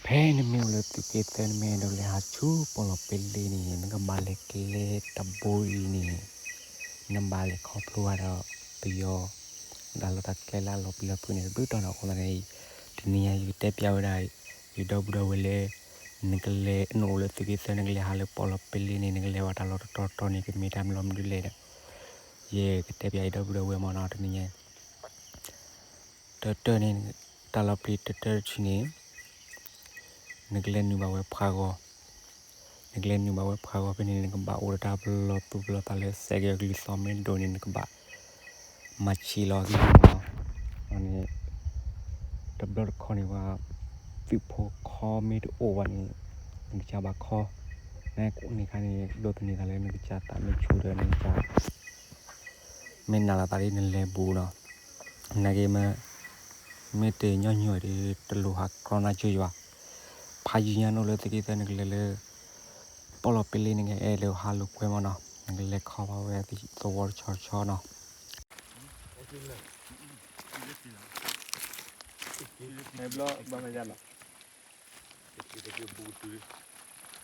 ဖဲနမ့ၢ်အိၣ်လၢသုးက့သၢ နမ့ၢ်အဲၣ်ဒိးလဲၤဟးဆူပီၣ်လီၤပ့လ့န့ၣ် နကဘၣ်လဲၤကျဲတဘိအံၤန့ၣ် နဘၣ်လဲၤခီဖျိဘၣ်ဒီးပယီၤ တၢ်လီၢ်တၢ်ကျဲလၢအလီၤပျံၤလီၤဖုးန့ၣ် တဘျုးတီၤန့ၣ်အဃိသတးန့ၣ် တနံၤညါယကတဲပျးဝဲဒၣ် ယဒီပုၢ်ဒီဝဲၢ်လၢ နကလဲၤ နအိၣ်လၢသုးက့သၢ နကလဲၤဟးလၢပီၣ်လီၤပ့လ့န့ၣ် နကလဲၤဝဲတၢ်လီၢ်တတီၤတီၤန့ၣ် ကမ့ၢ်တၢ်မနုၤမနုၤလဲၣ်ဒီး ယကတဲပျးယဒီပုၢ်ဒီဝဲၢ်မ့ၢ်နီၤ တနံၤညါ တၢတၢန့ၣ် တၢ်လီၤပျံၤတၢတၢတထံၣ်န့ၣ် နကလဲၤနုာ်ဘၣ်ဝဲဖှးဂီၤ, နကလဲၤနုာ်ဘၣ်ဝဲဖှးဂီၤဖဲန့ၣ် နကဘၣ်အိၣ်ဒီးတၢ်ပလီၢ်သူၣ်ပလီၢ်သးလၢ စဲးကဲၤအကလုၢ်သီမ့ၢ်ဒိၣ်န့ၣ် နကဘၣ် မၤဆံးလီၤက့ၤမ့ၢ်နီၤ, န့ၣ် တဘျီတခီန့ၣ် ပှၤသုးဖိခီမ့ၢ်တအိၣ်ဘၣ်န့ၣ် နကစၢ်ဘၣ်ခီ, နန့ၣ်ခါန့ၣ် ဒိးသန့ၤသးလၢနကစၢ်သးမ့ၢ်ဆူၣ်ဒီးနကစၢ် မ့ၢ်နာ်လီၤသးဒ်နလဲၤဘူးနီၤ, နာ်က့မ့ၢ် မ့ၢ်တညီနုၢ်ဒ် တလိၣ်ဟးကြီနါကၠိယွၤ, ဖးယံၤညါနအိၣ်လၢသုးက့သၢ နကလဲၤလၢ ပီၣ်လီၤပ့လ့ နကအဲၣ်လၢဟးလိာ်ကွဲမ့ၢ်နီၤ, နကလဲၤခီဘၣ်ဝဲသဝီတဆီဆီနီၤ.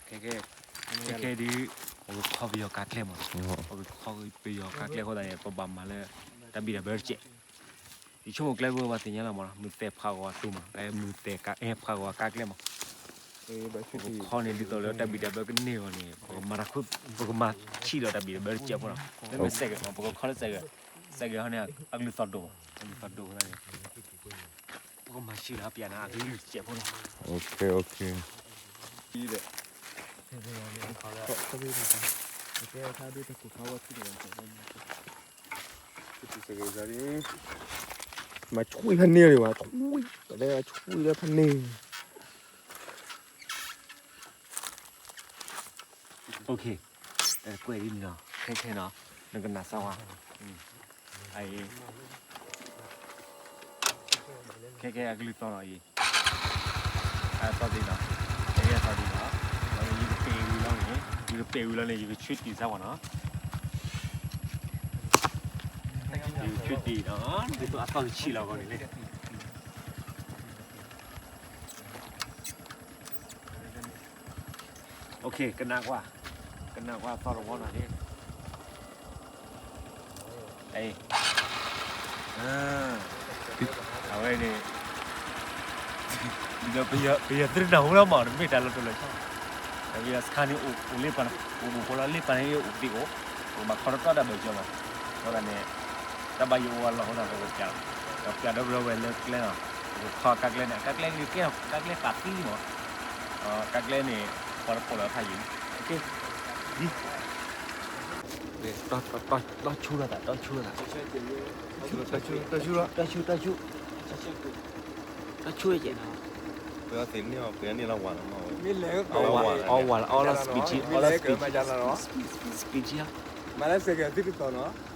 ခဲခဲဒ် ပကခီပယီၤကါကျဲမ့ၢ်နီၤ, ပကခီပယီၤကါကျဲအဃိသတးန့ၣ် ပဘၣ်မၤလၢ တၢ်ဘံၣ်တၢ်ဘၢတစဲး, ယဆိကမိၣ်ကျဲဖိပှၤသ့ၣ်ညါလီၤမ့ၢ်နီၤ, မုၢ်သဲးဖးဂီၤအသိးမး, မုၢ်သဲးကါအဲၣ်ဖးဂီၤကါကျဲမး, ပကခီန့ၣ် ဒ်သိးလၢတၢ်ဘံၣ်တၢ်ဘၢကန့ၢ်အဂီၢ်န့ၣ် ပကမၤတၢ်ခိၣ် ပကမၤဆံးလီၤတၢ်ဘံၣ်တၢ်ဘၢတစဲးဖိနီၤ, မ့မ့ၢ်စဲးကဲၤမး ပကခီလၢစဲးကဲၤ, စဲးကဲၤဟီန့ၣ် အကလုၢ်သီၣ်ဒိၣ်မး, အကလုၢ်သီၣ်ဒိၣ်အဃိသတးန့ၣ် ပကမၤဆံးလီၤပျးနၤအကလုၢ်စဲးဖိနီၤ. မၤဆွံဖဲန့ၣ်ဒံးဘၣ်, ဆွံလၢဖဲန့ၣ်. ကွဲးဒ်န့ၣ်နီၤ, ခဲခဲနီၤ, နကနၣ်စၢ်ဝါ, ခဲခဲအကလုၢ်သီၣ်နီၤအံၤ, အသီၣ်ဒံးနီၤ, ခဲခဲအသီၣ်ဒံးနီၤ, ယကပဲာ်ဝံၤလီၤန့ၣ်, ယကပဲာ်ဝံၤလီၤန့ၣ် ယကဆွံတံၢ်စၢ်ဝါနီၤ, ယကဆွံတံၢ်နီၤ, ဒ်သိးအသီၣ်ကဆံးလီၤအဂီၢ်န့ၣ်လံ. ကနၣ်ကွၢ်, ကနၣ်ကွၢ်သီၣ်တဝီနီၤန့ၣ်, အဝဲန့ၣ် ဒီးပယီၤသုးတနၢ်ဟူလီၤမး တမ့ၢ်တၢ်လီၤတိၢ်လီၤဆီ, ပယီၤစခါန့ၣ် အိၣ်လၢပှၤန့ၣ် အိၣ်ဘူးဃိလီၤ လၢပှၤန့ၣ်အိၣ်သ့အိၣ်, ပကဘၣ်ခီတတီတၢ်ဘၢၣ်စၢၤမး, အဃိသတးန့ၣ် တၢ်ဘၣ်ယိၣ်အိၣ်အလီၢ်အဃိသတး ပကပျး, ပကပျးဒီပုၢ်ဒီဝဲၢ်လၢကျဲနီၤ, ပကခီကါကျဲန့ၣ် ကါကျဲကဲ ကါကျဲသးသံမး, ကါကျဲန့ၣ် ပှၤတပိာ်လီၤဖးယံၤ, တီဆူၣ်လီၤသး တီဆူၣ်လီၤသး, တီဆူၣ်, တီဆူၣ်, တီဆူၣ်, တီဆူၣ်, တီဆူၣ်, အဝဲ, အဝဲ, အဝဲ, အဝဲ, speed, အဝဲ speed, speed, speed မၤလၢစဲးကဲၤသုတသိးနီၤ.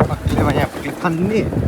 ပကျဲမးညါ ပကျဲဖးန့ၣ် ပှၤနီၢ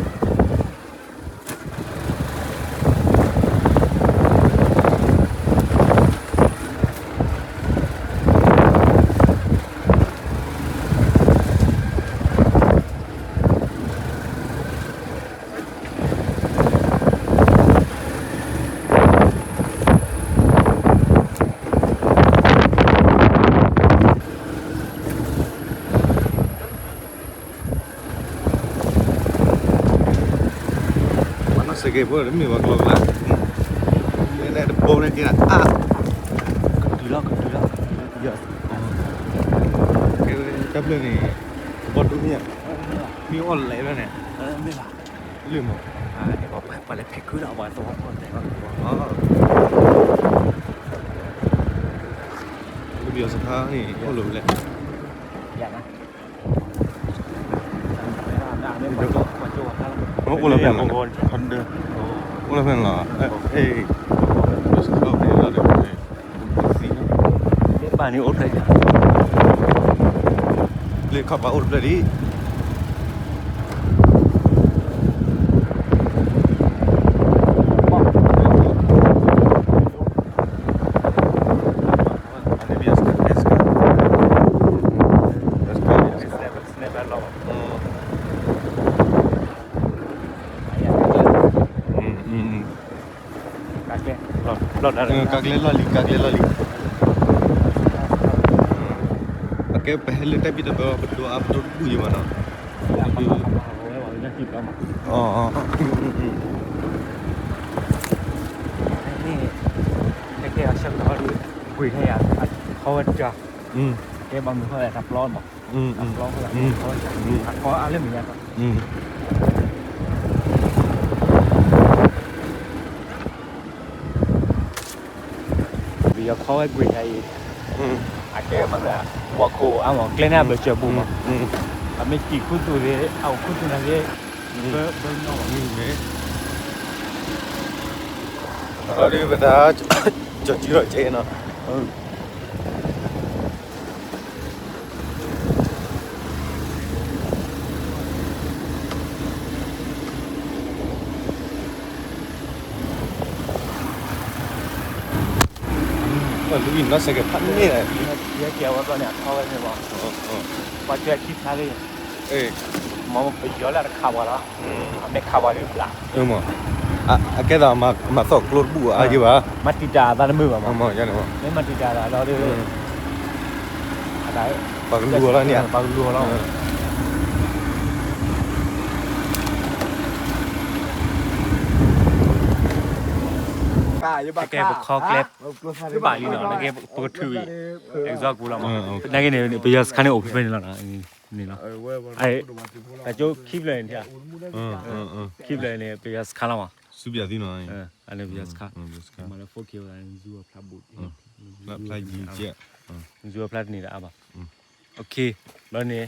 ်စဲးကဲၤဖိတမ့ၢ်ပှၤကျီကျါ, မ့ၢ်လၢတဘိန့ၣ်က့ၤလၢ, ကတုၤလီၤ ကတုၤလီၤ ကတုၤလီၤ, တၢ်ဖျၢၣ်န့ၣ် ကဘီတူမ့ၢ်ဧါ, မ့ၢ်အီၣ်လဲၣ်ဖဲန့ၣ်, လၢမး, ပှၤလဲၤဖဲးခုလီၤ ပှၤသဝီဖိတဲာ်, ကဘီစခါန့ၣ် အိၣ်လၢလဲၣ် အိၣ်လၢဖဲန့ၣ်လီၤ, အိၣ်လၢဖဲန့ၣ်လီၤ, လၢ ခီၣ်ဖးအိၣ်တဖျၢၣ်လံ. ကါကျဲလီၢ်လံၤ ကါကျဲလီၢ်လံၤ. အကဲပဟဲလၢတၢ်ဘံၣ်တဘျီ ပဒိအါပဒိတဘူၣ်ယံၤမးနီၤ. ကွံာ်ထဲယၤ ခီဝဲတၢ်, ကဲဘၣ်မုၢ်ခီဝဲတၢ်ပျီမး, တၢ်ပျီခီဝဲ, အကီအါလၢမဲာ်ညါ, ပယီၤခီဝဲကွံာ်ညါအံၤ, အကဲမး, ဝီခိၣ်အါမး ကျဲန့ၣ်အဘၢၣ်စၢၤပူၤမး, အမ့ၢ်စံၣ်ခူသူၣ်န့ၣ် အအိၣ်ခူသူၣ်န့ၣ်က့, ဘၢဘၢနီၣ်မး, ဒီးပတၢ် ကၠီၤကံထီၣ်ကဲနီၤ. ပှၤလူၤအံၤနီၢ်စဲးကဲးဖးန့ၢ်, ယဲကဲဝဲဘျီန့ၣ် အခီဝဲန့ၣ်မး, ပှၤကဲခံဖျါလံ, မ့ၢ်ပယီၤလၢတခးပှၤလီၤ, အမ့ၢ်ခးပှၤဒ်ဘျး, အကဲသးမၤသီၣ်ကျိတဘူၣ်အါယံၤဘၣ်, မၤတံာ်တာ်အသးတမုာ်ဘၣ်မး, မ့ၢ်မၤတံာ်တာ်အသးလီၤဒီး ပှၤကလူၤအီၤလီၤန့ၣ်, ပှၤကလူၤအီၤလီၤ. ကဲပခီကျဲပာ်လံနီၤ, နကဲပကထုးအံၤ exhaust ပူၤလီၤမး, နကဲန့ၣ် ပယီၤစခါန့ၣ်အိၣ်ဖဲန့ၣ်လီၤ, န့ၣ်လီၤ, တၢ်ကၠိခံဖျၢၣ်န့ၣ်, ခံဖျၢၣ်န့ၣ် ပယီၤစခါလီၤမး, ဆူပယီၤသံနီၤ, အန့ၣ်ပယီၤစခါ, မၤလၢ four K ဝဲဒၣ်န့ၣ် ဇူအဖျါဘိၣ်, ဖျါယံၤကဲ, ဇူအဖျါတန့ၢ်တအါဘၣ်, လီၤန့ၣ်,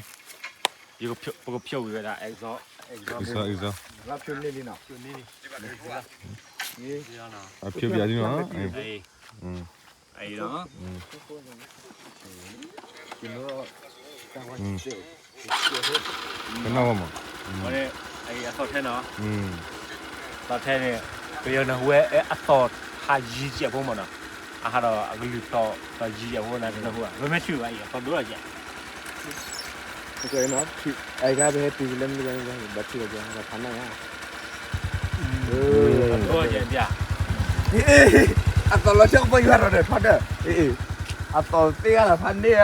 ပကဖျိးဝံၤဝဲဒၣ် exhaust, exhaust, ဖျိးန့ၢ်လံနီၤ, ဖျိးန့ၢ်လံ, အဖျိးပယီၤသံနီၤ, အံၤလီၤ, ကနၣ်ဝဲမး, အသီၣ်ထဲနီၤ, သီၣ်ထဲန့ၣ်, ပယီၤနၢ်ဟူဝဲအသီၣ်ဟးယံၤကဲးဖိမးနီၤ, အဟးဒီးအကလုၢ်သီၣ်ယံၤကဲးဖိနၤတနၢ်ဟူဘၣ်, ပမ့ၢ်ထုးဘၣ်အံၤ အသီၣ်ဒိၣ်လီၤကဲး အံၤဒၣ်ပဟဲတုၤလၢမ့ၢ်ဘၣ်ထုးလီၤကဲး ဖးနၢ်ဧါ, အသီၣ်လီၤဆီပီယွၤဒီးထီဒီး, အသီၣ်သ့ဂၤလီၤဖးန့ၢ်,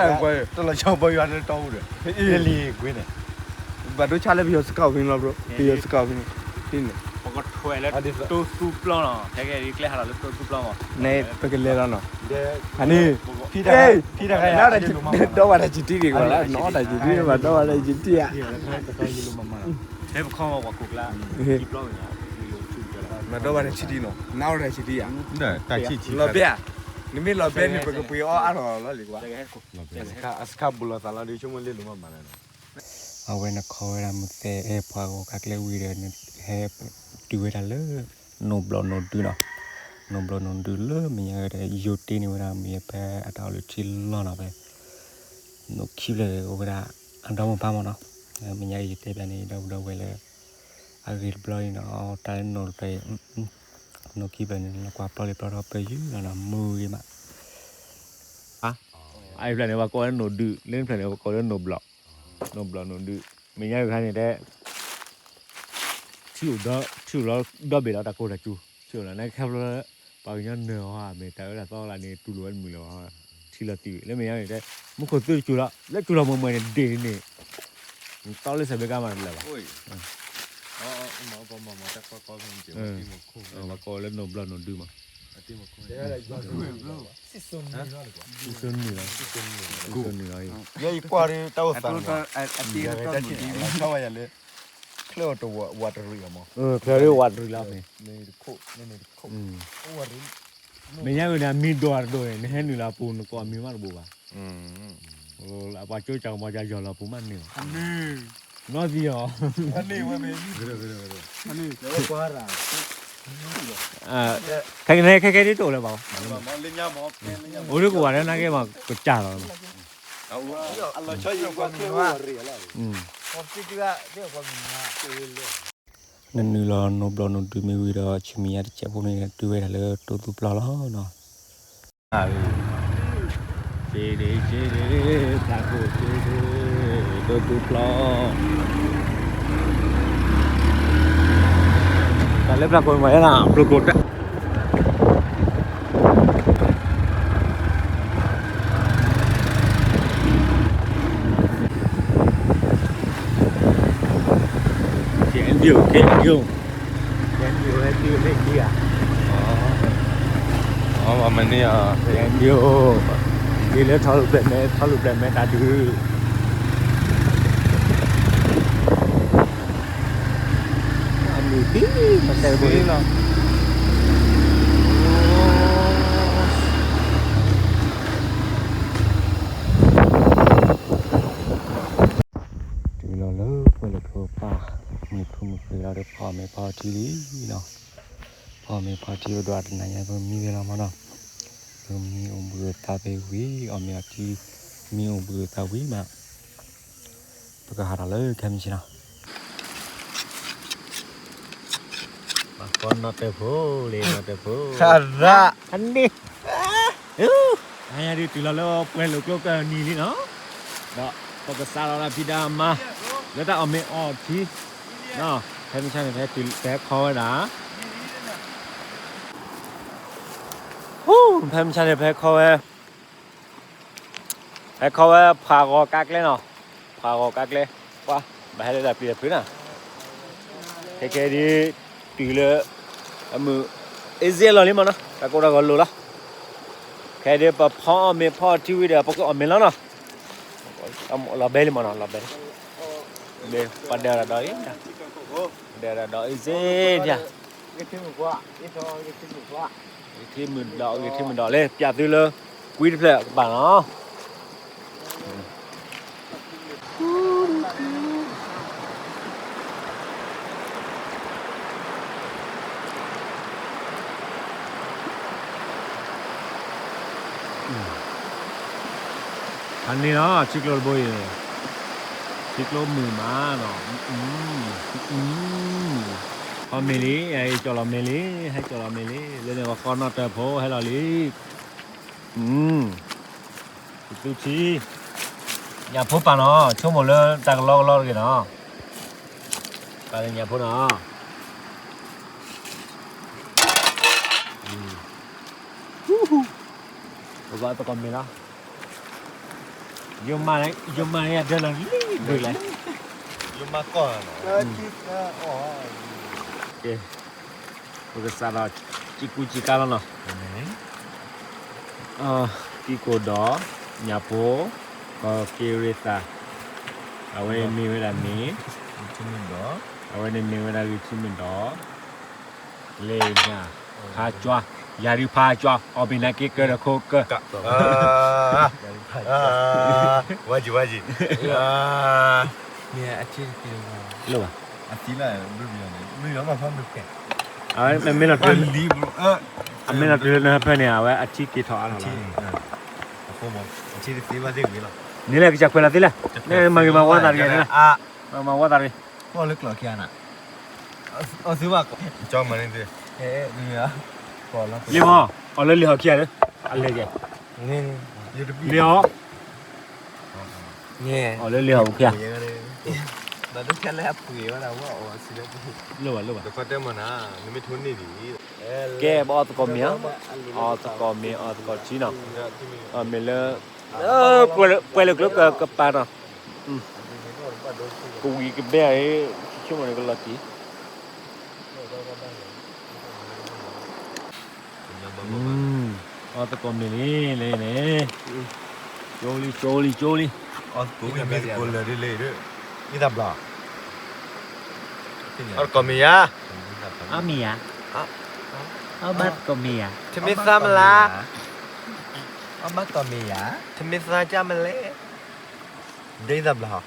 တလီၤဆီပီယွၤဒီးတီအူဒီး, လံကွ့န့ၣ်, ဘၣ်ဒိဆါလၢပယီၤစကီးဖဲန့ၣ်လီၤ, ပယီၤစကီးဖဲန့ၣ်, ပကထွဲလၢတိသူပျီနီၤ, ခဲကဲကျဲဟးလီၤလၢတိသူပျီမး, န့ၣ်ပကလဲၤလီၤနီၤ, ဖဲန့ၣ်, ဒီးဝဲတၢ်ဆံးတံၢ်ဂ့ၤ, ဒီးဝဲတၢ်ဆံးတံၢ်ဧါ, ဖဲပခီဝဲပှၤခိၣ်ကျါ, မၤဒီးဝဲတၢ်ဆံးတံၢ်နီၤ, နဝဲတၢ်ဆံးတံၢ်ဧါ, လီၤဘဲဧါ, နမ့ၢ်လီၤဘဲန့ၣ် ပကပှ့ၤအီၣ်အါထီၣ်လီၤလံကွၢ်, အစခါဘူးလီၤသးလီၤဒီးဆိကမိၣ်လ့လိာ်မးမးလၢနီၤ. အဝဲနခီဝဲဒၣ်မုၢ်သဲးအဲၣ်ပှၤဂီၤခါကျဲဝံၤဒီး နဟဲတုၤဝဲဒၣ်လၢ နိၣ်ဘျီၣ်နိၣ်ဒုနီၤ, နိၣ်ဘျီၣ်နိၣ်ဒုလၢမဲာ်ညါဒီး ယိၤတ့န့ၢ်ဝဲဒၣ်မ့ၢ်ဖဲအတၢ်အိၣ်လၢထံလီၢ်နီၤဖဲ နိၣ်ခံဖျၢၣ်အိၣ်ဝဲဒၣ် အဒီမုၢ်ဖးမးနီၤ, မဲာ်ညါအံၤယတဲပျးန့ၣ် ဒီပုၢ်ဒီဝဲၢ်လၢ အဂ့ၤတဘျီအံၤနီၤ, တၢ်လၢနိၣ်တဖျၢၣ်အံၤ နိၣ်ခံဖျၢၣ်န့ၣ် လီၤကွၢ်ပျီလံပျီထီၣ်ပၢၢ်ယုၢ်လီၤနီၤ, မုာ်ဂ့ၤမး အအံၤဖျၢၣ်န့ၣ် ပှၤကိးလၢနိၣ်ဒုး, လၢတဖျၢၣ်န့ၣ် ပှၤကိးလၢနိၣ်ဘျီၣ်, နိၣ်ဘျီၣ်နိၣ်ဒုး, မဲာ်ညါတခါန့ၣ်တဲ ထံအိၣ်ဒီ, ထံအိၣ်လီၤဒီဘ့ၣ်လီၤ တၢ်ကိၢ်တၢ်စူၤ, ထံအိၣ်လီၤ နခါဖျိလၢ ပှၤကညီနၢၤအီၤဧါ မ့ၢ်တၢ်အၢတၢ်သီလၢန့ၣ် တူၢ်လိာ်ဝဲတမုာ်လၢၤဘၣ်, ထံလီၤတံၢ်ဝဲ လၢမဲာ်ညါန့ၣ်တဲ မူခိၣ်သုတစူၤလီၤ လၢစူၤလီၤမုၢ်မုၢ်န့ၣ် ဒ့ၣ်န့ၣ် တီလၢစဲးဘျုးကါမးတလၢာ်ဘၣ် ပှၤကိးလၢနိၣ်ဘျီၣ်နိၣ်ဒုမး, စံၣ်စိနုာ်လီၤ, စံၣ်စိနုာ်လီၤ, ယဲယကွၢ်ဒီးတၢ်အိၣ်သးန့ၣ်, ယၤလၢ ချၢဝဲတဝးတရံးအမး, ချၢဝဲတဝးတရံးလီၤမ့ၢ်, မဲာ်ညါဝဲန့ၣ် အမံၤဒိၣ်တဒိၣ်န့ၣ် နဟဲနုာ်လီၤအပူၤ နကိးအမံၤမးတဘိးဘၣ်, အပှၤကၠိကၢ်ကမီၤကၢ်ယီၢ်လီၤပူၤမးန့ၣ်, နီၢ်သံအီၤ, ခဲခဲဒ်တအိၣ်လၢၤဘၣ်, အိၣ်လၢကဝၤလၢနာ်က့မး ကစၢ်လီၤ, နနုာ်လီၤနိဘျီနိဒုမ့ၢ်ဝံၤဒီး ဆူမဲာ်ညါတစဲးဖိန့ၣ် တုၤဝဲဒၣ်လၢတိသူပျီလီၤနီၤ. က့ဒ့က့ဒ့ ဖျးခိၣ်က့ဒ့ တိသူပျီ တၢ်လၢဖျးခိၣ်မၤယါနၤ ဖျးခိၣ်တၢ် KNDO, KNDO, KNDO ဟဲတုၤဟဲတုၤဧါ. အမၤန့ၢ်အီၤ KNDO ဒ်လၢထီလူၤပျဲၢ်မဲ ထီလူၤပျဲၢ်မဲတၢ်ဒုး အမုၢ်သံ မၤတဲတဘိလီၤ. တုၤလီၤလၢပှဲၤလိာ်ကျိဖး မုၢ်ထူၣ်မုၢ်ဃ့လီၤဒီး ဖီမ့ၤဖီထံလံနီၤ. ဖီမ့ၤဖီထံအိၣ်ဒီးတနၤညါ ပမံဝဲလီၤမးနီၤ. ပမံအိၣ်ဘှံးအိၣ်သါဖဲဝံၤ အီၣ်မ့ၤအီထံ မံအိၣ်ဘှံးအိၣ်သါဝံၤမး ပကဟးထီၣ်လၢခဲမုၢ်ဆ့ၣ်နီၤ. ပှၤကီနီၣ်တၢၢ်ဖိလံ နီၣ်တၢၢ်ဖိ ခရၣ် ခန့ၣ် အါယၤဒုးတုၤလီၤလၢပှဲၤလိာ်ကျိကနံၤလံနီၤ. ဒီးပကစးထီၣ်လၢဖံဒၣ်မါ လၢတၢ်အီၣ်မ့ၤအီထံ ဖဲမုၢ်ဆ့ၣ်န့ၣ် ပဟဲခီဝဲဒၣ် ဖဲမုၢ်ဆ့ၣ်န့ၣ် ပဟဲခီဝဲ ဟဲခီဝဲဖးဂီၤကါကျဲနီၤ, ဖးဂီၤကါကျဲ, ပှၤ ဘၣ်ဟဲလၢတၢ်ပျံၤတၢ်ဖုးနၤ, ခဲခဲဒ် တုၤလၢ အမုၢ် အ့စ့လီၤလံမးနီၤ, တၢ်ကိၢ်တၢ်ဂီၤလိၤလီၤ, ခဲဒ်ပဖီအီၣ်မ့ၤဖီအီၣ်ထံဝံၤဒီး ပကအီၣ်မ့ၤလီၤနီၤ, လီၤဘဲလံမးနီၤ, လီၤဘဲ, ပှၤဒၢးတၢ်ဒီးအံၤ, ဒၢးတၢ်ဒီးအ့စ့ဒၣ် ဂ့ၤထံမုၢ်ဒီး ဂ့ၤထံမုၢ်ဒီးလၢ ပျးသုလၢ ကွံတဖျၢၣ်ကဘၣ်နီၤ. ဖးန့ၣ်လီၤ ထံကျိတဘိအံၤ, ထံကျိမုာ်မးနီၤ, ဖီမ့ၤလံ, ဟဲကၠီလီၤမ့ၤလံ, ဟဲကၠီလီၤမ့ၤလံ, လၢန့ၣ်ပှၤကီနီၣ်တၢၢ်ဖိဟဲလီၤလံ, ကသူထံ, ညၣ်ဖိပာ်နီၤ, ဆိကမိၣ်လၢတၢ်ကလီကလီတဂ့ၤနီၤ, ပာ်လၢညၣ်ဖိနီၤ. ပဘၣ်သကိးမ့ၤလီၤ, ယိၤမးန့ၣ် ယိၤမးန့ၣ် ယဒၢလီၤလံဘၣ်လဲၣ်, ယိၤမးကီၢ်, ကဲ, ပကစးဒီး စံးကူစံးကါလီၤနီၤ, ကံၢ်ကိၣ်ဒီး ညၣ်ဖိ, ကီၢ်က့ၤရ့ၣ်သၣ်, အဝဲမ့ၢ်ဝဲဒၣ်မ့ၤ, အဝဲန့ၣ်မ့ၢ်ဝဲဒၣ်ဂ့ၤထံမ့ၢ်ဒီး လ့ၣ်ညၣ်, ဖးကၠွါ, ယၤဒုးဖးကၠွါ, အီၣ်ဘ့ၣ်နၤက့ၤကၢဒီးခိကၢ, ဝါယံၤဝါယံၤ, မ့ၢ်အထံတသ့လၢၤဘၣ်, အသံလၢ, မ့ၢ်လီၤတုၤ, အမ့ၢ်လီၤတုၤလၢနဟၢဖၢန့ၣ် အဝဲအထံက့ၤထီၣ်အါထီၣ်လီၤ, အဃိမ့ၢ်, အထံတသ့ဘၣ်သ့ၣ်ဂ့ၤလီၤ, န့ၣ်လၢကစၢ်ခွဲးလီၤသ့လဲၣ်, မၤဂ့ၤမၤဝါသးတဂ့ၤ, မၤဝါသးတဂ့ၤ, လ့ၣ်မး, အီၣ်လၢလံာ်ဟီၣ်ခံဂၤလၢ, အလဲၤကဲ, လ့ၣ်ဟီၣ်, အီၣ်လၢလံာ်ဟီၣ်ခံဂၤ, လိၣ်ဘၣ်လိၣ်ဘၣ်, ကဲပအီၣ်သကိးမ့ၤ, အီၣ်သကိးမ့ၤ အီၣ်သကိးထံနီၤ, မ့ၢ်လၢ, ပှဲၤလိာ်ကျိကပၤနီၤ, ကဝံၤကဘဲအံၤ, ဆိကမိၣ်န့ၣ်ကလီၤတံၢ် အီၣ်သကိးမ့ၤလံ လၢန့ၣ်, ကၠိလံ ကၠိလံ ကၠိလံ, အီၣ်သကိးမ့ၤယါ, အီၣ်သကိးမ့ၤယါ, အီၣ်ဘၣ်သကိးမ့ၤယါ, ထမ့ၢ်သါမလါ, အီၣ်ဘၣ်သကိးမ့ၤယါ, ထမ့ၢ်သါကၢ်မလဲၣ်, ဒ်သဘျီ,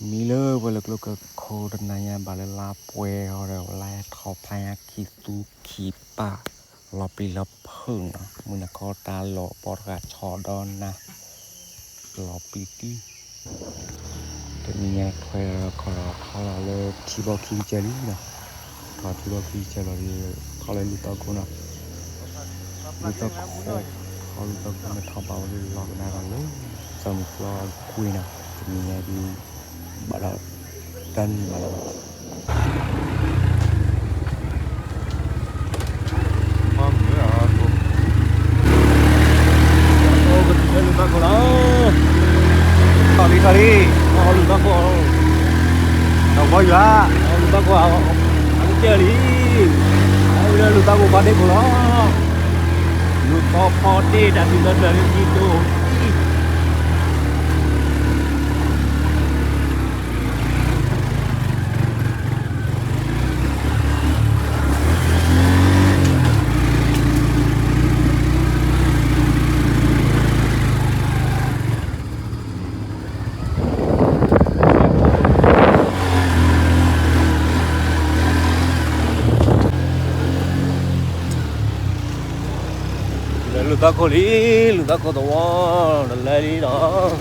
မံလၢပှဲၤလိာ်ကျိကခိၣ်တနၤညါဘၣ်လၢလါပှဲၤဟီဒီး လါထီၣ်ဖျါညါခံသူခံပၢ် လီၤပျံၤလီၤဖုးနီၤ, မုၢ်နၤခီတၢ်လီၤပီတဂၤဆီဒီးနၤ, လီၤပျံၤတံၢ်, တနံၤညါထွဲထီၣ်ခီလီၤလၢထံဘီခံကစၢၢ်လံနီၤ, ထီၣ်ထံဘီခံကစၢၢ်လီၤဒီး ခီလၢလူၢ်သီခိၣ်နီၤ, လူၢ်သီခိၣ်, ခီလူၢ်သီခိၣ်မ့ၢ်ထီၣ်ဘးဝဲလီၤကဒါဒီးလၢ သီမုၢ်ကျီကွံနီၤ, တနံၤညါဒ် ဘၣ်ဒီး တၢ်နံၤဘၣ်လီၤ လူၢ်သီခိၣ်လီၤ, ထီၣ်လံထီၣ်လံ, ထီၣ်ဘီယွၤ, လူၢ်သီခိၣ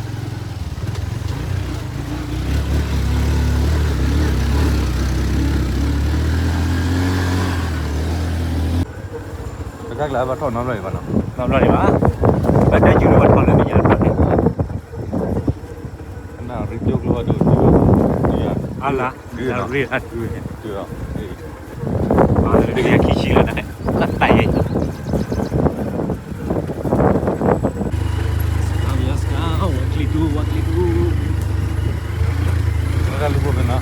်, အကစၢၢ်လံ, အဝဲလၢလူၢ်သီခိၣ်ဖီဒ့ခိၣ်လီၤ, လူၢ်သီဖီဒ့တၢ်စံၣ်လီၤတၢ်လၢကံတိၤ လၢလူၢ်သီခိၣ်လံ, လူၢ်သီခိၣ်သဝီ, တလၢလံဒီး ပတၢ်ကျါဘၣ်ထီၣ်နီတဘျီအံၤဘၣ်နီၤ, နီတဘျီအံၤဘၣ်, ဘၣ်တၢ်စူၤလၢဘၣ်ထီၣ်လၢမဲာ်ညါတဘျီန့ၣ်, အလါ, ရ့အဒုန့ၣ်, ဒုလီၤ, ခံဆံလီၤန့ၣ်, တၢ်သးယဲ ဝဲကျံဒူ, ဝဲကျံဒူ, တၢ်လူၢ်ဖိဖဲနီၤ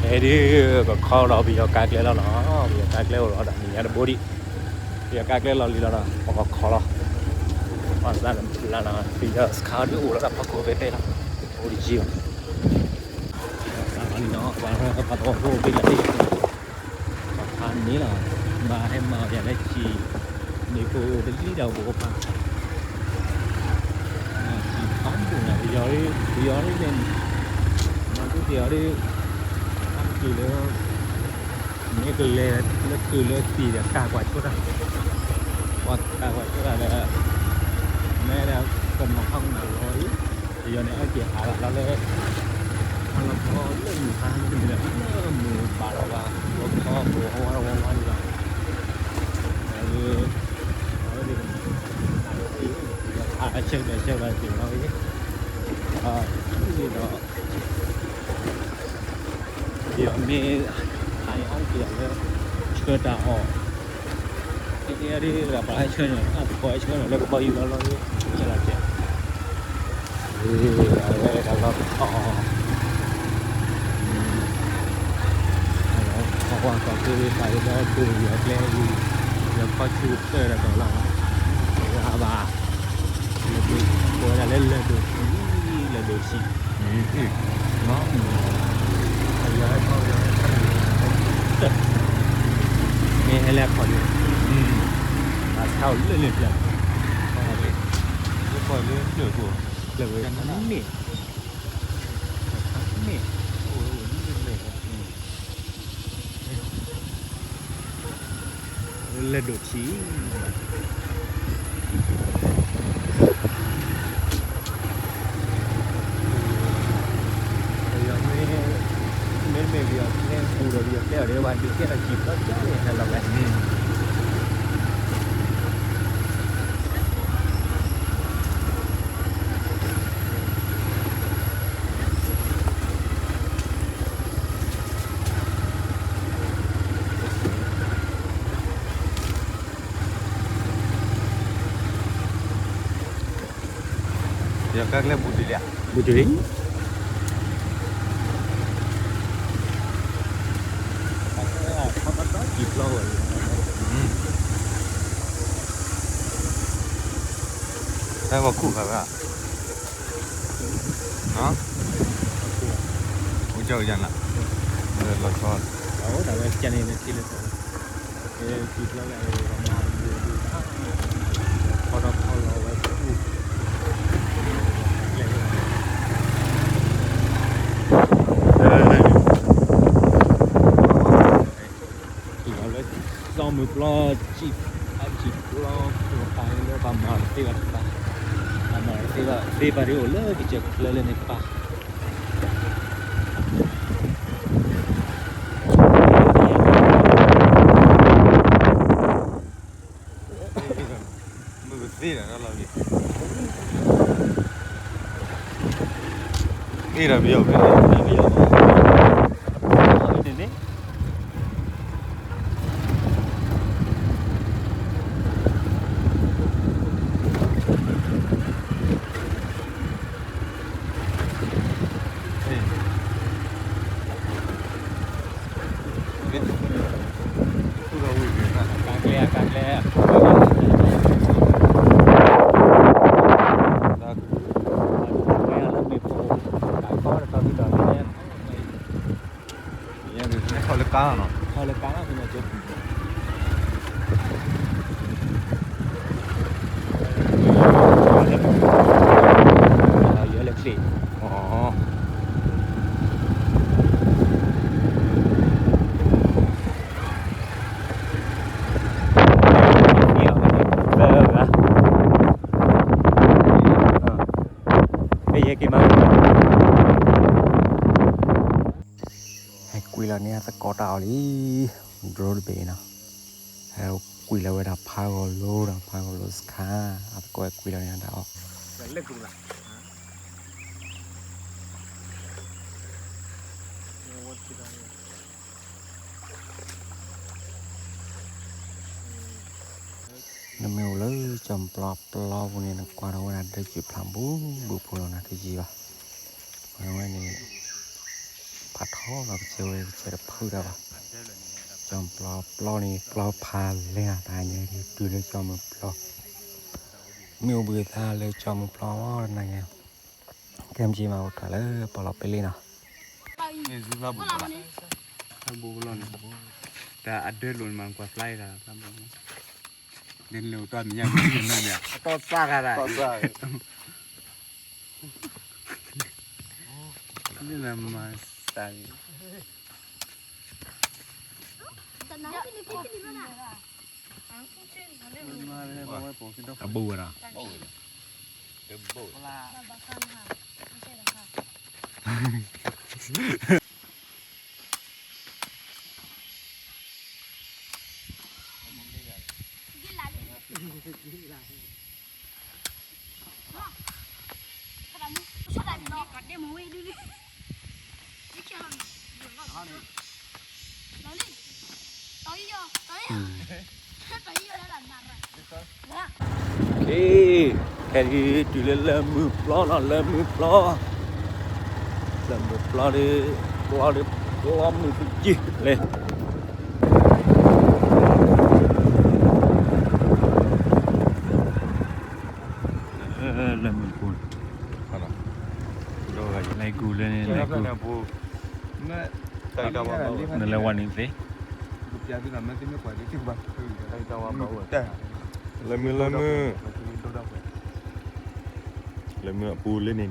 အဲဒုး ကခီဒီးပယီၤကါကျဲလီၤနီၤ, ပယီၤကါကျဲအိၣ်လီၤဒီး နံၤညါတဘိဒံး, ပယီၤကါကျဲလီၤလံလီၤဒီး ပကခီလီၤ, ပှၤသးတဘျါနီၤ, ပယီၤစခါဒုးအိၣ်လီၤဒီးဖီခိၣ်ဖဲဖဲလီၤ, အိၣ်တယံၤဘၣ်, ပှၤသးလီၤလံနီၤ, ပှၤသဝီဖိအိၣ်ဖဲလီၤလံ ပှၤဖးန့ၣ်လီၤ, ဘၣ်ဟဲမၤအီၤယၤလၢကံ, မ့ၢ်ဖိတလံဒီးပအိၣ်ဖး, ကံဖးဒိၣ်နီၤ, ပယီၤ, ပယီၤဒ်န့ၣ်, မၤဒ်ပယီၤဒ်, အါတက့ၢ်လၢ, မ့ၢ်ကလဲၤလၢခုးလၢသံးဒီးကးကွၢ်ဆိတၢ်, ပှၤကးကွၢ်ဆိတၢ်ဒီး, မ့ၢ်ဒီးကနီၤဟီၣ်ကနီၤလီၤအံၤ, ပယီၤန့ၣ်အါတက့ၢ်ဟးလီၤလၢ ဟးလီၤခီလၢမုၢ်ဟါန့ၣ်ဒီး လၢမုၢ်ဘၣ်လီၤဘၣ် ဝီခီပူၤဝါဝါဝါဒံးဘၣ်, အဝဲ, အဝဲ, အဆၢကတီၢ်ဆၢကတီၢ်တ့ၢ်လီၤဝဲ, အ, ဒီး, ပယီၤမ့ၢ်, ဟးအါတက့ၢ်လၢ, ဆှၢတၢ်အီၣ်, ကဲကဲဒ်ပှၤဟဲဆှၢန့ၣ် အါတက့ၢ်အါတက့ၢ်လၢကဘီယူၤလီၤလီၤ, ကဲလီၤကဲ အဝဲတၢ်လီၤထီၣ်, အဝဲတၢ်လီၤထီၣ်ကွၢ်က့ၤတၢ်အံၤလၢဒိၣ်ယီၤကျဲအံၤ, ယီၤခီဆူၣ်တၢ်ဒီးကီၢ်လီၤ, ယဘၣ်, ကိးဝဲဒၣ်လၢလၢၢ်ဒိၣ်ထံ, လၢၢ်ဒိၣ်ထံ, မ့ၢ်ဟဲလၢအခီၣ်ဒံး, အဆါအိၣ်လၢန့ၣ်ဖျၢၣ်, လၢဖျၢၣ်ပူၤ, မ့ၢ်, မ့ၢ်, လၢၢ်ဒိၣ်ထံ ပယီၤမ့ၢ်, မ့မ့ၢ်ပယီၤကျဲပူၤဒီးပယီၤကျဲအီၤဒီး ပှၤဒုးကဲထီၣ်စံာ်ဖျိးကၠီန့ၣ် ဟဲလီၤဝဲ, ပယီၤကါကျဲပူၤတုၤလံဧါ, ပူၤတုၤလံ, စံာ်ဖျိးဝဲ, တၢ်ဂီၤခူၣ်ခါဝဲဧါ, အိၣ်ကၠီကၠီနၤ, လီၤဆီ, အအိၣ်ဒၣ်ဝဲကၠီန့ၣ် နထံၣ်လၢ ခံဖျၢၣ်လၢအဝဲမၤတဘူၣ်ဒံးဘၣ်, ဖီထီၣ်ဖီလီၤဝဲပူၤ, လၢ စီၤမုၢ်ပျီ ကံၣ်အကံၣ်ပျီ ပှၤပာ်လၢဘၣ်မၤတသ့ဘၣ်တပၤ, ဘၣ်မၤတသ့ဘၣ် သ့ဘၣ်ဒ်အိၣ်လၢကစၢၢ်ကကျၢၢ်လၢန့ၣ်တပၤ မုၢ်ကသ့ဒီးလီၤလံ, သ့ဒီးပယီၤ, သ့ဒီးပယီၤန့ၣ်န့ၣ် ကါကျဲ ကါကျဲ ခီလၢကါနီၤ, ခီလၢကါနီၤ, ယဲလၢချ့, ဟဲကွံာ်လီၤန့ၢ်အသကိးတၢ်အီၣ်လံ, drone တဘ့ၣ်နီၤ, ဟဲကွံာ်လီၤဝဲဒၣ်ဖးဂီၤလိဒီး ဖးဂီၤလိစခါ, အသကိးဟဲကွံာ်လီၤန့ၢ်တၢ်အီၣ် နမ့ၢ်အိၣ်လၢကၠီၤပျီပျီပူၤန့ၣ် နကွၢ်ထီၣ်ဝဲဒၣ်ဒၢးကုၣ်ဖျါဘူးဘူးဖိလီၤ နတယံာ်ဘၣ်. အဝဲန့ၣ် ဖးထီလီၤကစၢၢ်ဝဲ ကစၢၢ်တဖုတၢ်ဘၣ်. ကၠီၤပျီပျီန့ၣ် ပျီဖးလဲၢ် တၢ်ညါဒ်တုၤလၢကၠီၤမုၢ်ပျီ, မ့ၢ်အိၣ်ဘှံးအသးလၢကၠီၤမုၢ်ပျီတနၤညါ, ကဲမ့ၢ်မးအိၣ်ထီၣ်လၢပီၣ်လီၤပ့လ့နီၤ. ဖျါဘူးလီၤန့ၣ်, ဖျါဘူးလီၤန့ၣ်, တၢ်အဒၢလိာ်န့ၣ်မးကွၢ်ဖျါအံၤတၢ်ဖျါဘူးလီၤ, ဒ်န့ၣ်လၢအိၣ်တၢ်မံၤညါမံၤညါ, အတီၢ်စၢ်ခါတၢ်, ဒ်န့ၣ်မၤစၢ်န့ၣ် အဘူးဝဲဒၣ်, ခဲအံၤတုၤလၢလၢၢ်မုၢ်ပျီနီၤ, လၢၢ်မုၢ်ပျီ, လၢၢ်မုၢ်ပျီဒီး ပျီဒီး ပျီမုၢ်တယံာ်လဲၣ်. လၢၢ်မုၢ်ပူၤ, လဲၤကူၤလၢန့ၣ် လဲၤကူၤ, နလဲၤဝဲန့ၣ်သ့, လၢၢ်မုၢ်, လၢၢ်မုၢ်, လၢၢ်မုၢ်အပူၤလၢန့ၣ်,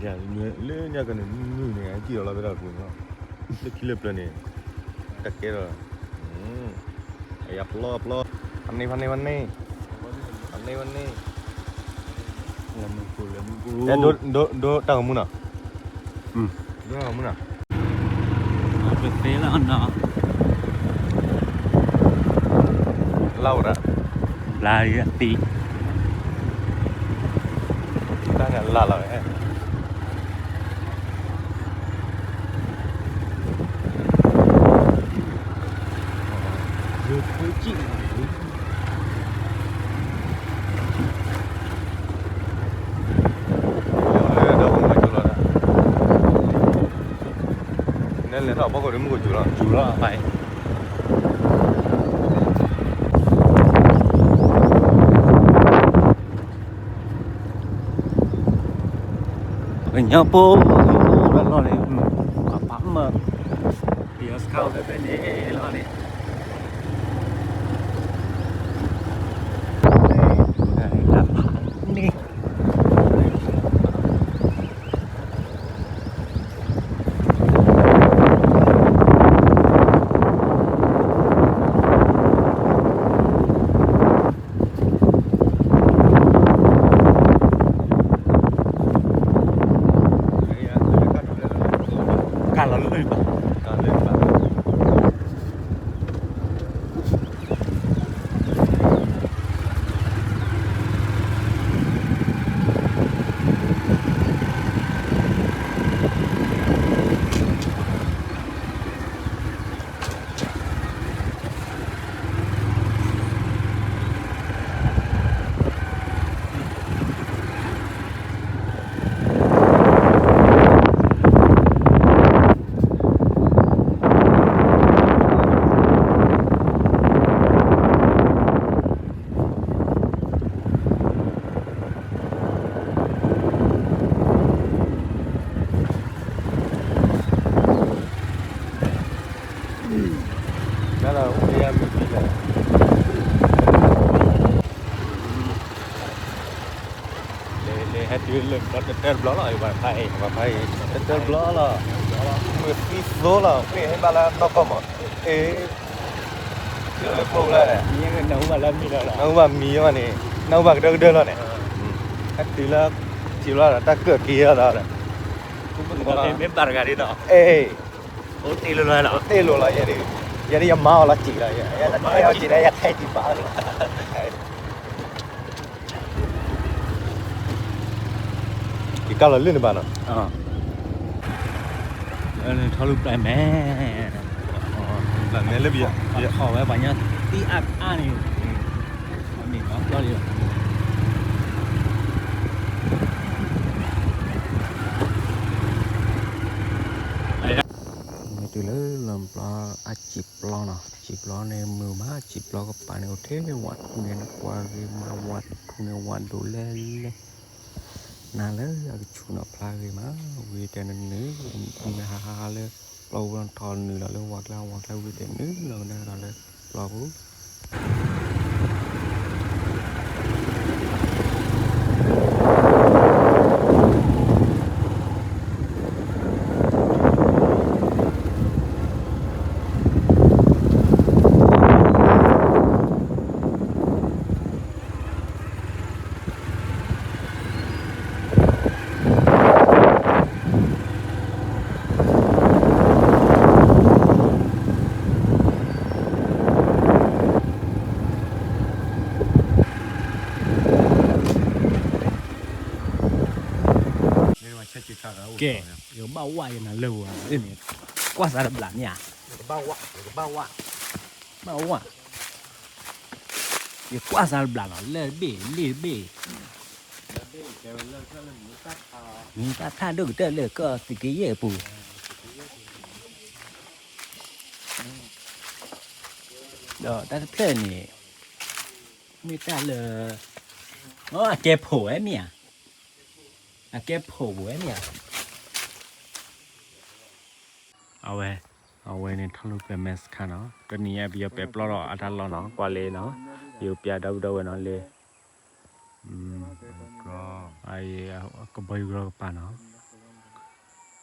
လၢညါကန့ၣ် မုၢ်န့ၣ် ဟဲကံၣ်အီၤလီၤဖဲဒၣ်ပူၤန့ၣ်လီၤ, လၢခံလၢပျၢၤန့ၣ် တၢ်ကဲဒီး အယၤပျီပျီ, ဖးန့ၢ်ဖးန့ၢ်ဖးန့ၢ်, ဖးန့ၢ်ဖးန့ၢ်, လၢၢ်မုၢ်ပူၤ လၢၢ်မုၢ်ပူၤ, ဒိၣ်တၢ်ဂီၤမူနီၤ, ဒိၣ်တၢ်ဂီၤမူနီၤ, ပသ့လီၤနီၤ, လၢဝဲဒၣ်, လၢအသံ, တၢ်န့ၣ်လၢလီၤဝဲ နဲလဲၤထီၣ်ဘီခိၣ်ဒီးမုၢ်ကစူၤလီၤ, စူၤလီၤဘၣ်အံၤ ကညီဖိလီၤန့ၣ်, ပှၤပာ်မၢ, ပယီၤစခါအိၣ်ဖဲဖဲန့ၣ်လီၤန့ၣ်, ဟဲတုၤလၢတၢ်တဘျီလီၤ, ဘၣ်ဖးအံၤ, ဘၣ်ဖးအံၤ, တၢ်တဘျီလီၤ, မုၢ်သံသိလီၤ, မ့ၢ်ဟဲဘၣ်လၢနီၢ်ကီၢ်မး, အ့ လၢကျိလၢ, နၢ်ဟူဘၣ်မံၤလီၤန့ၣ်, နၢ်ဟူဘၣ်ကဒၢကဒၢလီၤန့ၣ်, ဟဲတုၤလၢ, ထံလီၤဒီးတၢ်ကၢၣ်က့ၤလီၤဒီး, မ့ၢ်ဘၣ်တဂၤဒ်သိး, အ့, အိၣ်တ့ၢ်လိာ်လီၤ, တ့ၢ်လိာ်လီၤ, ယဲဒၣ်ယမါအီၤလီၤစံးလီၤ, ယဲဒၣ်ယမါအီၤစံးဒီး ယထဲစံးပာ်လီၤ ယကၢ်လီၤလၢနဘၣ်နီၤ, ထီၣ်လူၢ်ပျဲၢ်မဲ, ပျဲၢ်မဲလၢပယီၤ, ထီၣ်ဝဲပှၤညီသံအါအါန့ၣ်, မ့ၢ်နီၤပျီလံလီၤ. မ့ၢ်တုၤလၢလီၢ်ပျီအစံာ်ပျီနီၤ, စံာ်ပျီန့ၣ်မုာ်မး, စံာ်ပျီကပၤန့ၣ် အိၣ်ထဲဝၣ်ထူန့ၣ် နကွၢ်ဂ့ၤမး, ဝၣ်ထူန့ၣ် ဝၣ်ဒိၣ်လဲၣ်လဲၣ်, နၤလၢအကဆူၣ်နီၤဖျါဂ့ၤမး, ဝံၤတဲနနုာ်, မ့ၢ်ဟးဟးဟးလၢပျီပူၤလီၤ ထီၣ်နုာ်လီၤလၢဝၣ်ကျါ, ဝၣ်ကျါဝံၤတဲနုာ်လီၤကနၣ်ဒီးလၢပျီပူၤ ကဲ, ယကဘၣ်ဝၣ်ယနၤလၢပူၤ, ကွၢ်စးတဘျီမ့ၢ်ဧါ, ဘၣ်ဝၣ်, ယကွၢ်စးတဘျီလီၤ, လၢတဘ့ၣ်, လ့ၣ်တဘ့ၣ်, မ့ၢ်တၢ်ထၣ်ဒိၣ်ကတၢၢ်လၢကီၢ်သုးက့ယဲၢ်အပူၤ, ဒီးတၢ်တဖျၢၣ်န့ၣ်, မ့ၢ်တၢ်လၢ, အကဲဖိးဝဲမ့ၢ်ဧါ, အကဲဖိးဝဲမ့ၢ်ဧါ. အဝဲ, အဝဲန့ၣ်ထီၣ်လူၢ်ပျဲၢ်မဲစခါနီၤ, တနံၤအံၤပယီၤပဲာ်ပျီထီၣ်အတၢ်လီၢ်နီၤ, ကွၢ်လံနီၤ, ယကပျးဒီပုၢ်ဒီဝဲၢ်နီၤလံ, ကဘီယူၤကပၤနီၤ,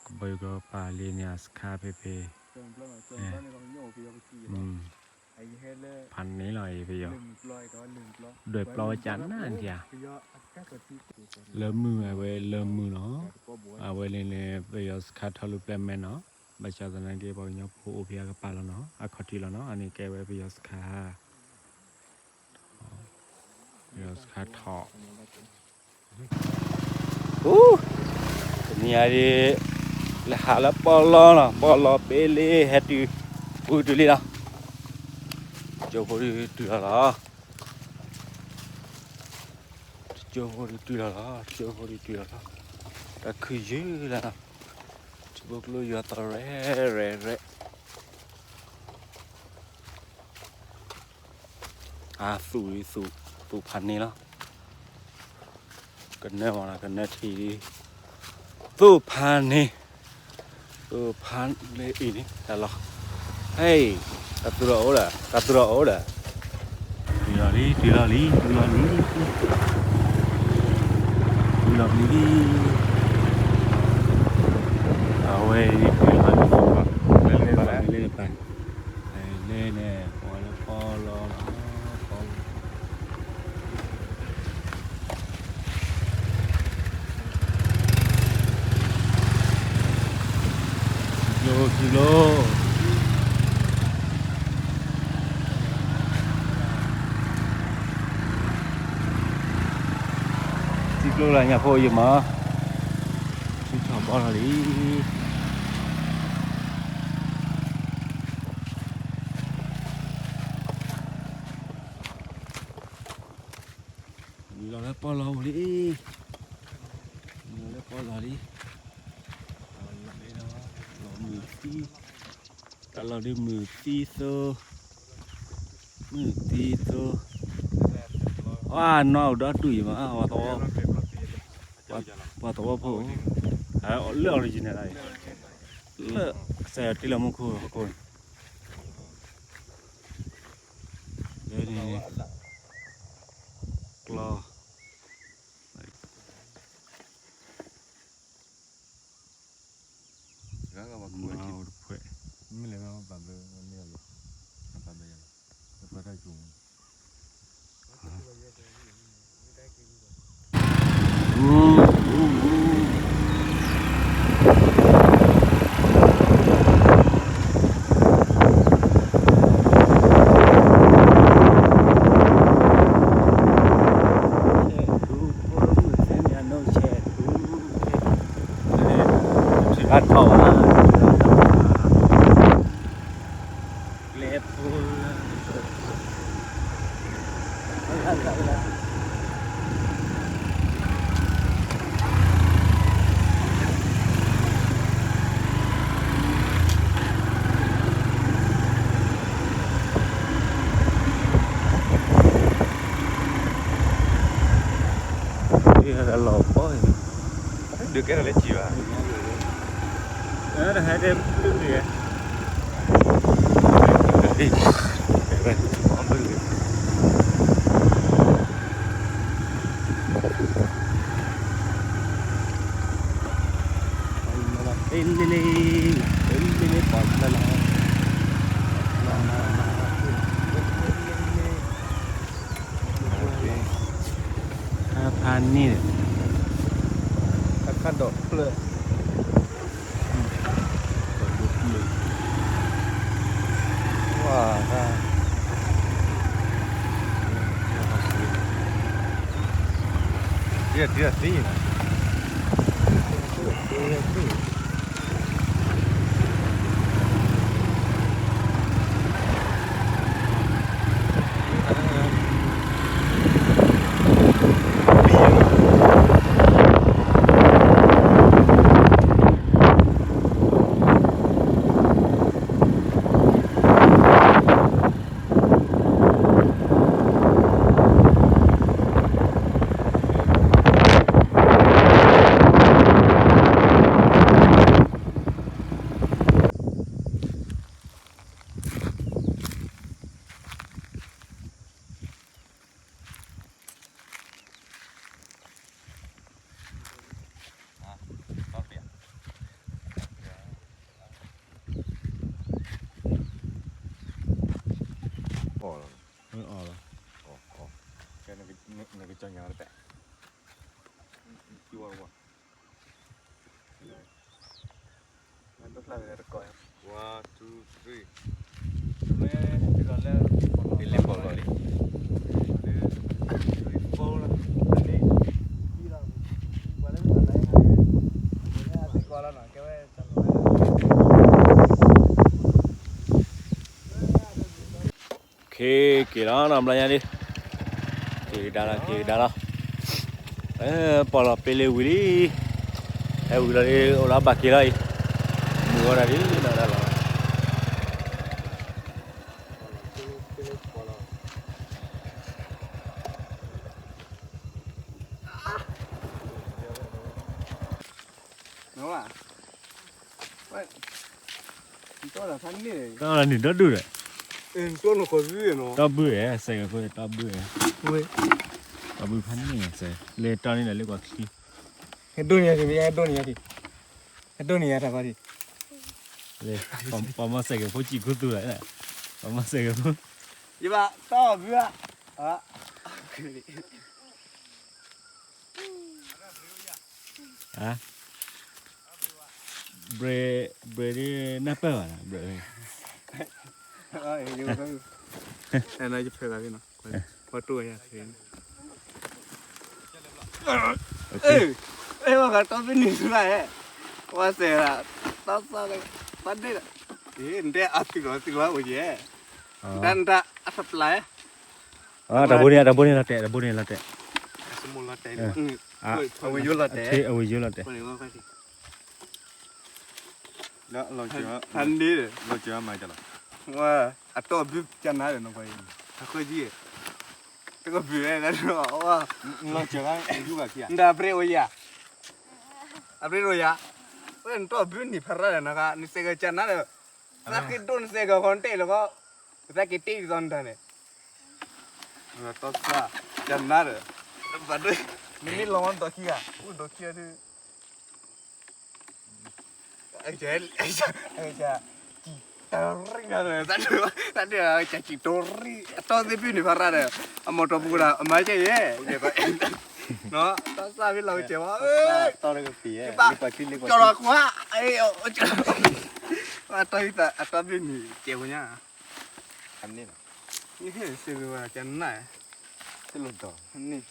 ကဘီယူၤကပၤလံန့ၣ် အစခါဖဲဖဲ, ဖးန့ၣ်လီၤအံၤပယီၤ, ဒွဲၣ်ပျီဝဲကနၣ်ဒံးဧါ, လၢမုၢ်အဝဲလၢမုၢ်နီၤ, အဝဲန့ၣ်န့ၣ် ပယီၤစခါထီၣ်လူၢ်ပျဲၢ်မဲနီၤ, ဘၣ်ဆၣ်သနာ်က့ ပှၤကညီဖိအိၣ်ဖဲအကပၤလီၤနီၤ, အခီၣ်ထံးလီၤနီၤ, အန့ၣ်ကဲဝဲပယီၤစခါ ပယီၤစခါထီၣ်, အိ, တနံၤအံၤဒ်, လဲၤဟးလၢပီၣ်လီလီၤ, ပီၣ်လီဘ့လ့ဟဲတုၤ, ပူၤတုၤလံလီၤ, တကၠိဖိဒုးတုၤလီၤလီၤ, တကၠိဖိဒုးတုၤလီၤလီၤ, တကၠိဖိဒုးတုၤလီၤလီၤ, တၢ်ခုၣ်ယုၢ်လၢ်လီၤ, ထံဖိကျိယွၤသီရဲၣ်ရဲၣ်ရဲၣ် အသူၣ်အံၤသူၣ်, သူၣ်ဖးန့ၣ်လီၤ, ကနၢမးလီၤ, ကနၢထံၣ်ဒ်, သူၣ်ဖးန့ၣ်, သူၣ်ဖးလၢအံၤန့ၣ် တၢ်လီၢ်, ဟဲ, တၢ်သူၣ်ထီၣ်အိၣ်ဒီး, တၢ်သူၣ်ထီၣ်အိၣ်ဒီး, တုၤလီၤလံ, တုၤလီၤလံ, တုၤလီၤလံ, တုၤလီၤလံ, အဝဲအံၤ တုၤလီၤလံ, လဲၤလၢပၢ်, လဲၤလၢပၢ်, လဲၤန့ၣ် ပှၤလၢပီၣ်လီလီၤ, ပီၣ်လီၤ, ထံကျိ, ထံကျိ, ထံကျိလၢညၣ်ဖိယံၤမး, ထံထီၣ်ဘီထီၣ်လံ. လီၤလၢပီၣ်လီၤပူၤလံ, လီၤလၢပီၣ်လီၤလံ, လီၤမုၢ်သံ, တၢ်လီၢ်ဒ်မုၢ်သံသိ, မုၢ်သံသိ, အနီၢ်အိၣ်ဒီဒူၣ်အံၤမး, ပှၤသဝီဖိ, လၢ original လီၤ, လၢစဲးတ့လီၤမူခိၣ်ဟီၣ်ခိၣ်န့ၣ်, လၢန့ၣ်, ကျီ လီၤလၢပီၣ်လီၤလံ, တၢ်ထီၣ်ဘၣ်, ကျဲဖိလၢ လီၤပီၢ်အံၤ, ဒုးကဲထီၣ်လၢစံးဘၣ်, တဟဲတဲဘုၣ်ဂ့ၤ, လ့လ့လ့, လ့လ့လ့ ပီၢ်လၢလီၤ, ဖးန့ၣ်, အခါဒီးဖျၢၣ်, ဝါ, ဒ်ဒ်သ့ၣ်, အီၣ်လီၤ, အီၣ်လီၤ, နကစၢ်ညါတပၣ်, ဝါ, one, two, three, လ့လ့ပီၢ်လီၤလံ, က့ၤလီၤနီၤ ဘျီညါဒ်, က့ၤကဒါလီၤ က့ၤကဒါလီၤ, ပီၢ်လီၤပ့လ့ဝံၤလံ, ဟဲဝံၤလီၤဒ် အိၣ်လၢဘၣ်က့ၤလီၤအံၤ, မုာ်ဝဲဒၣ်ဒ်နီၢ်ဒၣ်လီၤ. တၢ်နံၤဒီဒူၣ်ဒီး, တၢ်ဘုဧါ စဲးကဖိတၢ်ဘုဧါ, တၢ်ဘုဖးန့ၢ်စဲး, လၢတၢ်န့ၣ်ဒီးလၢကွၢ်ခံ, ဟဲဒိၣ်န့ၢ်ယၤ, ဟဲဒိၣ်န့ၢ်ယၤ, ဟဲဒိၣ်န့ၢ်ယၤတၢ်ဘၣ်ဒံး, ပှၤမၤစဲးကဖိစံးခူသူၣ်လီၤ, ပှၤမၤစဲးကဖိ, ယဘၣ်တၢ်ဘုဧါ, ဘြဲၤ, ဘြဲၤဒ်နၢ်ပၢၢ်ဘၣ်, ဘြဲၤ, အဲၣ်နယဖဲဘၣ်နီၤ, ပှၤတိၢ်ယၤ, အဲၣ်, အဲၣ်ဝဲဂၤတီဘ့ၣ်နံၤသုဂၤ, ဝဲစဲးဒၣ်, တၢ်သၣ်, တၢ်ဒ့ၣ်ဒီး, နတဲအသုးလီၤသုးလီၤအိၣ်ယဲ, နတၢ်အသပျၢ်, တၢ်ဘိန့ၣ် တၢ်ဘိန့ၣ်လီၤတဲာ် တၢ်ဘိန့ၣ်လီၤတဲာ်, အဝဲယိလီၤတဲာ်, အဝဲယိလီၤတဲာ်, ဖးန့ၣ်ဒီး, အတီၢ်ဘုကနါဒီးနီၤ, အဃိ, တကဘု, နတၢ်ပြဲအိၣ်ယၤ, အပြဲအိၣ်ယၤ, နတီၢ်ဘုန့ၣ်ဖးရၣ်ဒီးနဂၤ နစဲးကကနါဒီး, သးက့ၤဒိၣ်နစဲးကခီတဲာ်လီၤကီး, သးက့ၤတ့ၢ်ဒ်သိးနတၢ်န့ၣ်, တၢ်သၣ်, ကနါဒီး, ဘၣ်ဒိ, နမ့ၢ်လီၤဝဲဒီခံဂၤ, အိၣ်ဒီခံဂၤဒုး တရံး, တၢ်ဒုး, တၢ်ဒုး, ကၠံၣ်တရံး, အတီၢ်သ့ၣ်ဖုၣ်န့ၣ်ဖးရၣ်ဒီး, အမီၢ်တီၢ်ပူၤဒီး အမၤကဲယဲ, တၢ်သၣ်ဖဲလီၤကဲဝဲ, ကၠီလီၤကွၢ်, အတီၢ်ဘုန့ၣ်ကဲဝဲညါ, စ့ဝဲကနါ, န့ၣ်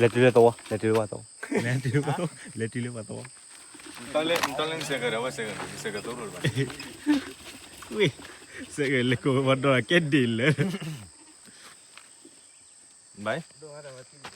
လဲၤတုၤလၢသဝီ, လဲၤတုၤလၢပှၤသဝီ, လဲၤတုၤလၢပှၤသဝီ, လဲၤတုၤလၢပှၤသဝီ, ဝ့ၢ်, စဲးကလဲၤကိးဝဲဒီးကဲဒ်လဲၣ်, ဘၣ်, ဒ်ဆါရၤ